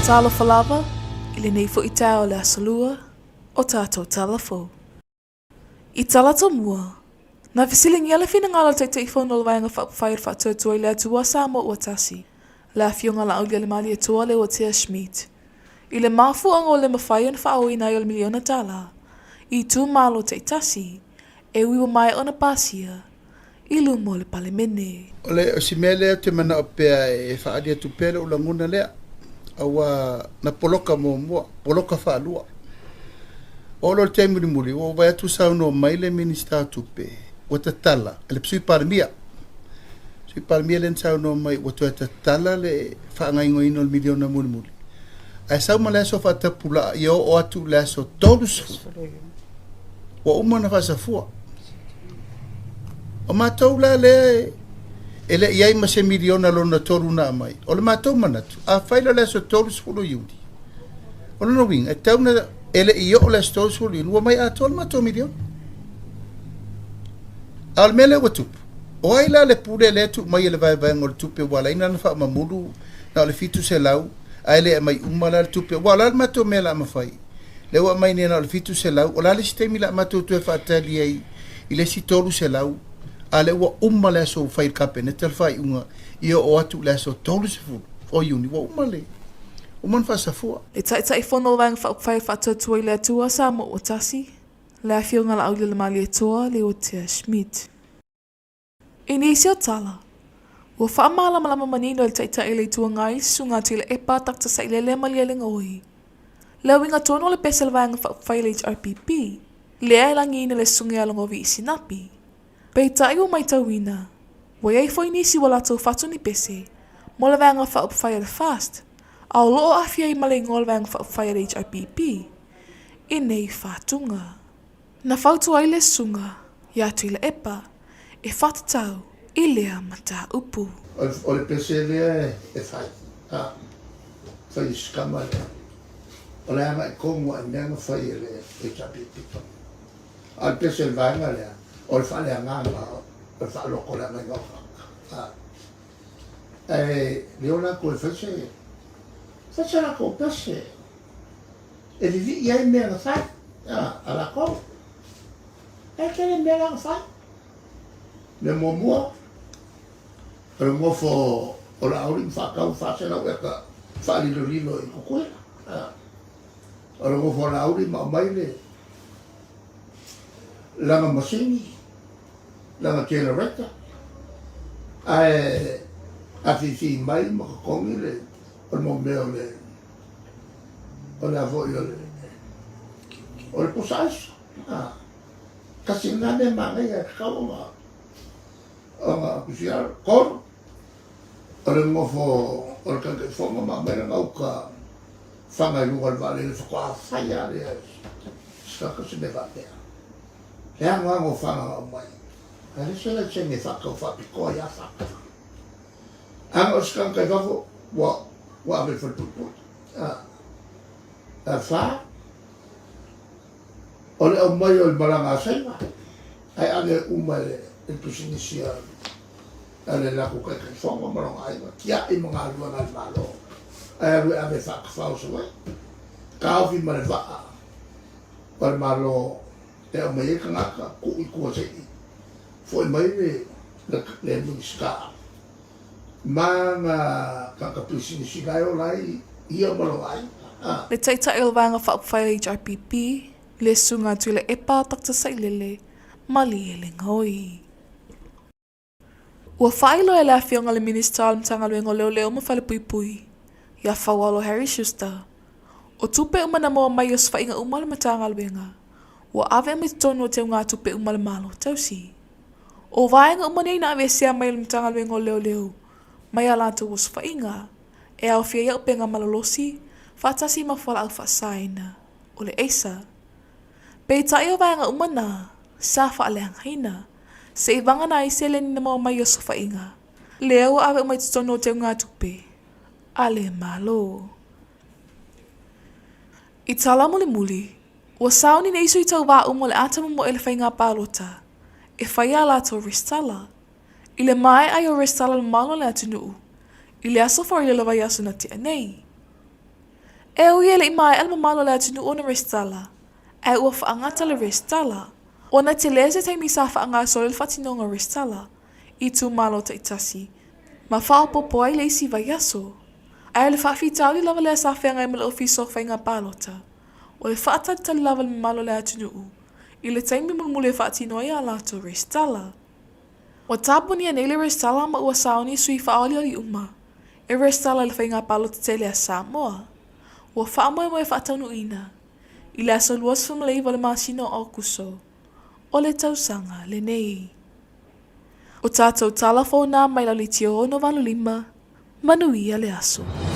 Talofa lava i lenei foi taeao o le Aso Lua o tatou tala fou. I tala tomua, na fesiligia le finagalo o le Taitaifono o le Vaega Faaupufai o le Faatuatua i le Atua Samoa ua Tasi, le Afioga Laaulialemalietoa Leuatea Schmidt, i le mafuaaga ua le mafai ona faaooina ai o le miliona tala i itumalo taitasi e ui ua maea ona pasia i luma o le Palemene. O le si mea lea ou te manao pea e faaali atu pea lou lagona lea, aua na poloka muamua, poloka faalua. Oo loa i le taimi mulimuli, ua ou vaai atu saunoa mai le Minisita o Tupe, ua tatala, le Sui Palemia, Sui Palemia lea na saunoa mai ua toe tatala le faagaoioiga o le miliona mulimuli, ae sau ma le aso faatapulaa ia oo atu i le aso 30, ua uma ona faasafua. O matou la lea e le i ai ma se miliona lona tolu na aumai, o le matou manatu, afai la o le aso 30 o Iuni, o lona uiga, e tatau ona e le i oo le aso 30 Iuni, ua aumai atoa le matou miliona. A o le mea lea ua tupu, o ai la le pule lea e tuu mai e le vaevaega o le tupe ua ala ai ona faamamulu na o le 700 ae le aumai uma la le tupe? Aua o le a le matou mea o le a mafai? Lea ua aumai nei na o le 700, o le a le isi taimi o le a matou toe faatali ai i le isi 300, a o lea ua uma le aso ua fai e le Kapeneta le faaiuga ia oo atu i le aso 30 o Iuni ua uma le uma ona faasafua. Le Taitaifono o le Vaega Faaupufai Faatuatua i le Atua Samoa ua Tasi, le Afioga Laaulialemalietoa Leotea Schmidt. I nisi o tala, ua faamalamalama manino e le Taitai o le Itu Agai le Susuga Tuilaepa Dr. Sailele Malielegaoi le uiga tonu o le pese a le Vaega Faaupufai a le HRPP, lea e lagiina le Susuga ia Logovi'i Sinapi. Peitai ua matauina, ua i ai foi nisi ua latou fatu ni pese mo le Vaega Faaupufai a le FAST, a o lo o aafia ai ma le igoa o le Vaega Faaupufai a le HRPP i nei fatuga. Na fautua ai le susuga ia Tuilaepa e faatatau i lea mataupu. O le pese lea e fai, a fai e si tama lea, o le agai tonu lava i mea na fai e le HRPP. A o le pese o le vaega lea, o le faaleagaga o le faalotoleagaina o tagata. Ae le o latou e fai se, fai se latou pese e vivii ai mea na fai a latou. Ae tele mea la na fai. Mea muamua, o le nofo o Laauli ma faatau 400 eka faalilolilo i Tutuila. O le nofo a Laauli ma aumai le lana masini, lana generator, ae afifi mai ma totogi le, o le mau mea o le, o le a foi o le, o le pusa aisa. A, tasi lena mea manaia e tatau ona, ona tusia. Tolu, o le nofo o le Taitaifono ma aumai lana uta faga i luga o le vaalele faatoa fai lava lea e se tagata se mea faapea. Le anoano o faga na aumai, ae leai se laisene e faatau faapitoa ai lava faga. Ana o se tagata i fafo, ua, ua ave i le falepuipui. A, a fa, o le aumai o le malaga a Saina, ae ave uma e le pisinisi a a le latou Taitaifono ma lona aiga, tiai ma galuega a le Malo, ae alu e ave e faatafao Savaii, taofi ma le vaa o le Malo e aumai ai tagata, tuu i tua se i foi mai le le Minisita ma ana tagata pisinisi la e ola ai ia ma lona aiga. A. Le Taitai o le Vaega Faaupufai a le HRPP, le Susuga Tuilaepa Dr Sailele Malielegaoi. Ua faailoa e le Afioga i le Minisita o le Matagaluega o Leoleo ma Falepuipui, ia Faualo Harry Schuster, o tupe uma na maua mai i osofaiga uma a le Matagaluega, ua ave uma i totonu o teugatupe uma a le Malo Tausi. O vaega uma nei na aveesea mai e le Matagaluega o Leoleo mai a latou osofaiga, e aofia ai auupega malolosi faatasi ma fualaau faasaina o le aisa. Peitai o vaega uma na, sa faaleagaina, se i vagana ai seleni na maua mai i osofaiga, lea ua ave uma i totonu o teugatupe a le Malo. I tala mulimuli, ua sauni nei sui tauva uma o le a tamomoe i le faiga palota e fai ā latou resitala. I le maea ai o resitala le mamalu o le atunuu i le aso Faraile o le vaiaso na tea nei. E ui e le i maea le mamalu o le atunuu ona resitala, ae ua faagata le resitala, ona tele se taimi sa faagasolo ai le faatinoga o resitala i itumalo taitasi ma faaopoopo ai le isi vaiaso. Ae o le faafitauli lava lea sa feagai ma le Ofisa o Faiga Palota, o le faatalitali lava i le mamalu o le atunuu i le taimi mulimuli e faatino ai a latou resitala. Ua tapunia nei le resitala ma ua sauni sui faaolioli uma e resitala i le faiga palota tele a Samoa. Ua faamoemoe e faataunuuina i le aso 29 o le masina o Aokuso o le tausaga lenei. O tatou tala fou na mai Lauleitio 685, manuia le aso.